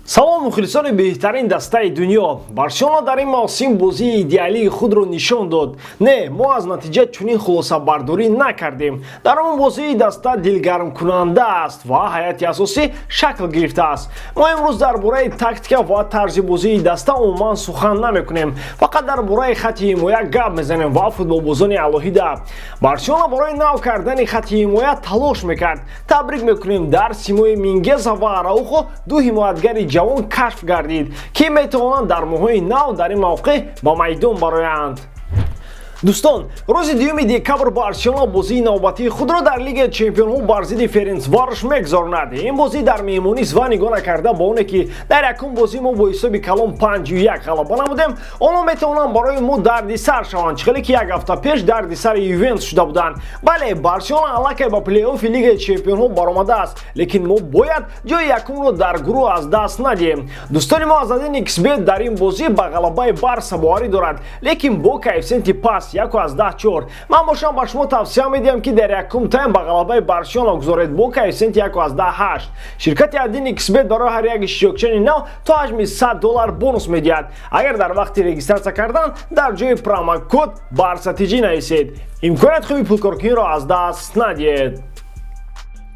Салом, мухлисони беҳтарин дастаи дунё! Барселона дар ин мавсим бозии идеалии худро нишон дод. Не, мо аз натиҷа чунин хулосабардорӣ накардем. Дар он бозии даста дилгармкунанда аст ва ҳайати асосӣ шакл гирифтааст. Мо имрӯз дар бораи тактика ва тарзи бозии даста умуман сухан намекунем, фақат дар бораи хатти ҳимоя гап мезанем ва футболбозони алоҳида. Барселона барои нав кардани хатти ҳимоя талош мекард. Табрик мекунем, дар симои Мингеза ва Араухо ду ҳимоятгари ҷавон кашф гардид, ки метавонанд дар моҳҳои нав дар ин мавқеъ ба майдон бароянд. Дӯстон, рӯзи 2 декабр Барселона бозии навбатии худро дар Лигаи чемпионҳо бар зидди Ференсварош мегузаронад. Ин бозӣ дар меҳмонист ва нигоҳ накарда ба оне ки дар якум бозӣ мо бо ҳисоби калон 5-1 ғалаба намудем, онҳо метавонанд барои мо дарди сар шаванд, чӣ хеле ки як ҳафта пеш дарди сари Ювентус шуда буданд. Бале, Барселона аллакай ба плей-оффи Лигаи чемпионҳо баромадааст, лекин мо бояд ҷои якумро дар гурӯҳ аз даст надиҳем. Дӯстони мо аз 1xBet дар ин бозӣ ба ғалабаи Барса боварӣ дорад, лекин бо коэффисиенти паст 1,4. Ман бошам, ба шумо тавсия медиҳам, ки дар якум тайм ба ғалабаи Барселона гузоред бо коэффисиенти 1,8. Ширкати 1xBet барои ҳар як иштирокчиёни нав то ҳаҷми 100 доллар бонус медиҳад, агар дар вақти регистрация кардан дар ҷои промокод Барса ТЖ нависед. Имконияти хуби пулкоркуниро аз даст надиҳед.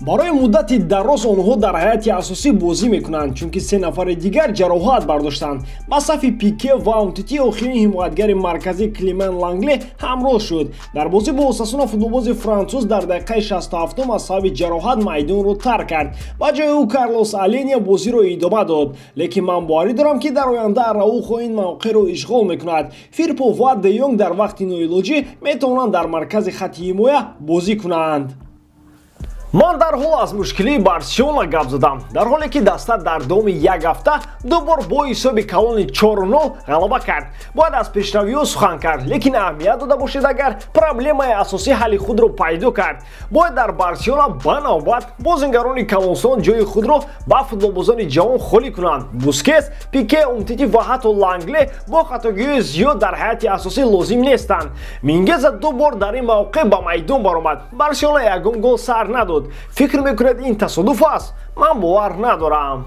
Барои муддати дароз онҳо дар ҳайати асосӣ бозӣ мекунанд, чунки се нафари дигар ҷароҳат бардоштанд. Ба сафи Пике ва Умтити охирин ҳимоятгари марказӣ Клеман Лангле ҳамроҳ шуд. Дар бозӣ бо Осасуна футболбози француз дар дақиқаи 67 аз сабаби ҷароҳат майдонро тарк кард. Ба ҷои ӯ Карлос Аленя бозиро идома дод, лекин ман боварӣ дорам, ки дар оянда Араухо ин мавқеъро ишғол мекунад. Фирпо ва Де Йонг дар вақти ноилоҷӣ метавонанд дар маркази хатти ҳимоя бозӣ кунанд. Ман дарҳол аз мушкилии Барселона гап задам, дар ҳоле ки даста дар давоми як ҳафта ду бор бо ҳисоби калони 4-0 ғалаба кард. Бояд аз пешравиҳо сухан кард, лекин аҳамият дода бошед, агар проблемаи асосӣ ҳалли худро пайдо кард. Бояд дар Барселона ба навбат бозингарони калонсон ҷои худро ба футболбозони ҷавон холӣ кунанд. Бускес, Пике, Умтити ва ҳатто Лангле бо хатогиҳои зиёд дар ҳайати асосӣ лозим нестанд. Мингеза ду бор дар ин мавқеъ ба майдон баромад, Барселона ягон гол сар надод. Фикр мекунед, ин тасодуф аст? Ман бовар надорам.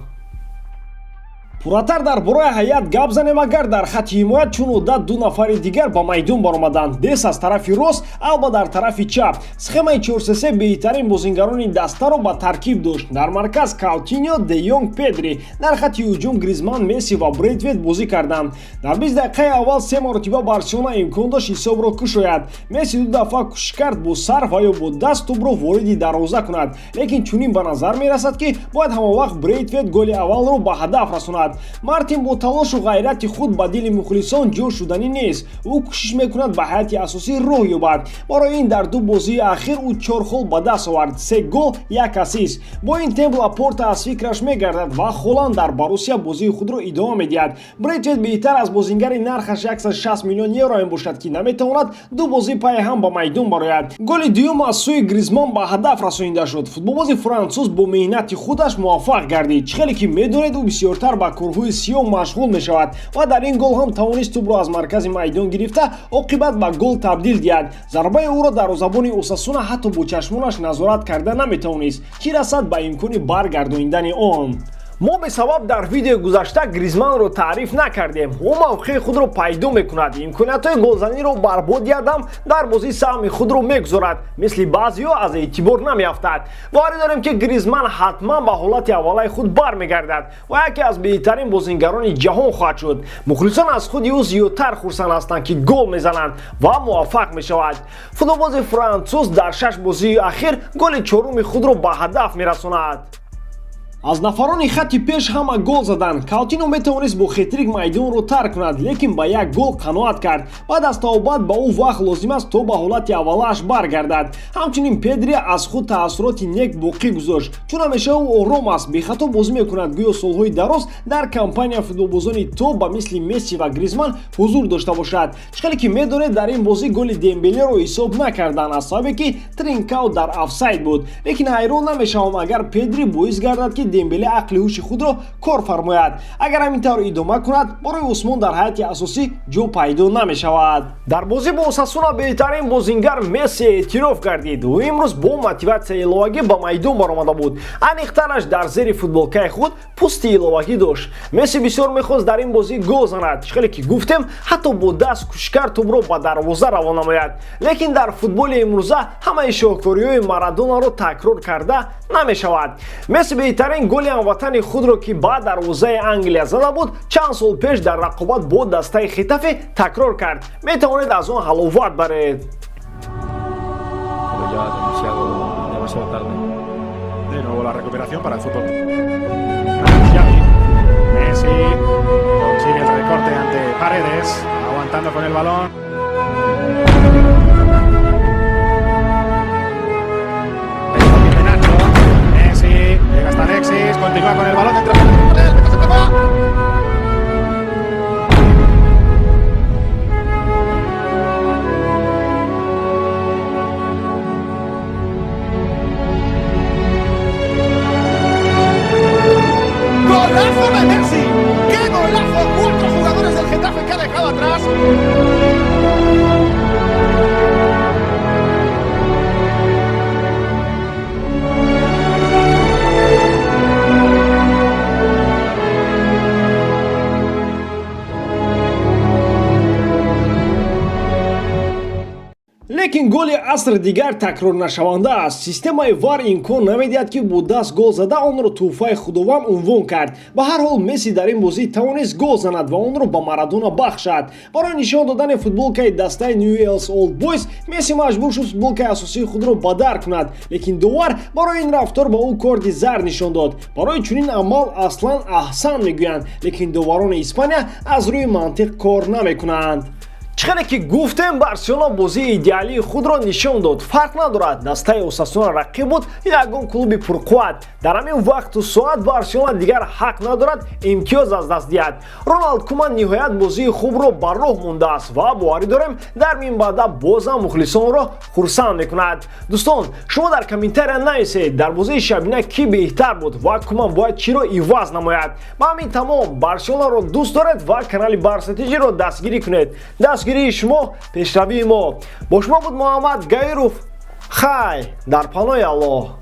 Пурратар дар бораи ҳайат гап занем, агар дар хатти ҳимоят чун одат ду нафари дигар ба майдон баромаданд: Дес аз тарафи рост, Алба дар тарафи чап. Схемаи 4-3 беҳтарин бозингарони дастаро ба таркиб дошт. Дар марказ Каутиньо, Де Йонг, Педри, дар хатти ҳуҷум Гризман, Месси ва Брейтвет бозӣ карданд. Дар 20 дақиқаи аввал се маротиба Барселона имкон дошт ҳисобро кушояд. Месси ду дафъа кӯшиш кард бо сар ва ё бо даст тӯбро вориди дарвоза кунад, лекин чунин ба назар мерасад, ки бояд ҳамавақт Брейтвет голи аввалро ба ҳадаф расонад. Мартин бо талошу ғайрати худ ба дили мухлисон ҷо шуданӣ нест. Ӯ кӯшиш мекунад ба ҳайати асосӣ роҳ ёбад. Барои ин дар ду бозии ахир ӯ чор хол ба даст овард: се гол, як ассист. Бо ин темп Лапорта аз фикраш мегардад ва Холанд дар Боруссия бозии худро идома медиҳад. Брейтвет беҳтар аз бозингари нархаш 160 миллион евро мебошад, ки наметавонад ду бозӣ пайи ҳам ба майдон барояд. Голи дуюм аз сӯи Гризман ба ҳадаф расонида шуд. Футболбози француз бо меҳнати худаш муваффақ гардид. Чӣ хеле ки медонед, ӯ бисёртар ба корҳои сиёҳ машғул мешавад ва дар ин гол ҳам тавонист тӯбро аз маркази майдон гирифта, оқибат ба гол табдил диҳад. Зарбаи ӯро дарвозабони Осасуна ҳатто бо чашмонаш назорат карда наметавонист, чӣ расад ба имкони баргардонидани он. Мо бесабаб дар видеои гузашта Гризманро таъриф накардем. Ӯ мавқеи худро пайдо мекунад, имкониятҳои голзаниро барбод диҳадам, дар бозӣ саҳми худро мегузорад, мисли баъзеҳо аз эътибор намеафтад. Боварӣ дорем, ки Гризман ҳатман ба ҳолати аввалаи худ бармегардад ва яке аз беҳтарин бозингарони ҷаҳон хоҳад шуд. Мухлисон аз худи ӯ зиёдтар хурсанд ҳастанд, ки гол мезананд ва муваффақ мешавад. Футболбози француз дар шаш бозии ахир голи чоруми худро ба ҳадаф мерасонад. Аз нафарони хатти пеш ҳама гол заданд. Каутино метавонист бо хетрик майдонро тарк кунад, лекин ба як гол қаноат кард. Баъд аз тавобат ба ӯ вақт лозим аст, то ба ҳолати аввалааш баргардад. Ҳамчунин Педри аз худ таассуроти нек боқӣ гузошт, чун ҳамеша ӯ ором аст, бехато бозӣ мекунад, гӯё солҳои дароз дар компания футболбозони топ ба мисли Месси ва Гризман ҳузур дошта бошад. Чӣ хеле ки медонед, дар ин бозӣ голи Дембелеро ҳисоб накарданд аз сабабе ки Тринкао дар офсайд буд, лекин ҳайрон намешавам, агар Педри боис гардад, ки Дембеле ақли ҳуши худро кор фармояд. Агар ҳамин тавр идома кунад, барои Усмон дар ҳайати асосӣ ҷо пайдо намешавад. Дар бозӣ бо Осасуна беҳтарин бозингар Месси эътироф гардид. Ӯ имрӯз бо мотиватсияи иловагӣ ба майдон баромада буд. Аниқтараш, дар зери футболкаи худ пӯсти иловагӣ дошт. Месси бисёр мехост дар ин бозӣ гол занад. Чӣ хеле ки гуфтем, ҳатто бо даст кӯшиш кард тӯбро ба дарвоза равон намояд. Лекин дар футболи имрӯза ҳамаи шоҳкориҳои Марадонаро такрор карда намешавад. Месси беҳтарин голи ҳамватани худро, ки ба дарвозаи Англия зада буд, чанд сол пеш дар рақобат бо дастаи Хетафе такрор кард. Метавонед аз он ҳаловат баред. Pero ya demasiado, demasiado tarde. De nuevo la recuperación para el fútbol. Xavi. Messi consigue el recorte ante Paredes, aguantando con el balón. De Nacho. Messi llega hasta Alexis, continúa con el balón dentro. ¡Golazo de Messi! ¡Qué golazo! Cuatro jugadores del Getafe que ha dejado atrás. Лекин голи аср дигар такрорнашаванда аст. Системаи ВАР имкон намедиҳад, ки бо даст гол зада онро тӯҳфаи Худованд унвон кард. Ба ҳар ҳол, Месси дар ин бозӣ тавонист гол занад ва онро ба Марадона бахшад. Барои нишон додани футболкаи дастаи Ньюэлс Олд Бойс Месси маҷбур шуд футболкаи асосии худро ба дар кунад, лекин довар барои ин рафтор ба ӯ корди зард нишон дод. Барои чунин амал аслан аҳсан мегӯянд, лекин доварони Испания аз рӯи мантиқ кор намекунанд. Чӣ хеле ки гуфтем, Барселона бозии идеалии худро нишон дод. Фарқ надорад, дастаи Осасуна рақиб буд ё ягон клуби пурқувват. Дар ҳамин вақту соат Барселона дигар ҳақ надорад имтиёз аз даст диҳад. Роналд Куман ниҳоят бозии хубро ба роҳ мондааст ва боварӣ дорем, дар минбаъда бозам мухлисонро хурсанд мекунад. Дӯстон, шумо дар комментария нависед, дар бозии шабина кӣ беҳтар буд ва Куман бояд чиро иваз намояд. Ба ҳамин тамом. Барселонаро дӯст доред ва канали Барсатиҷиро дастгирӣ кунед. Дастгирии шумо пешравии мо. Бо шумо буд Муҳаммад Гаиров. Хай, дар паноҳи Аллоҳ.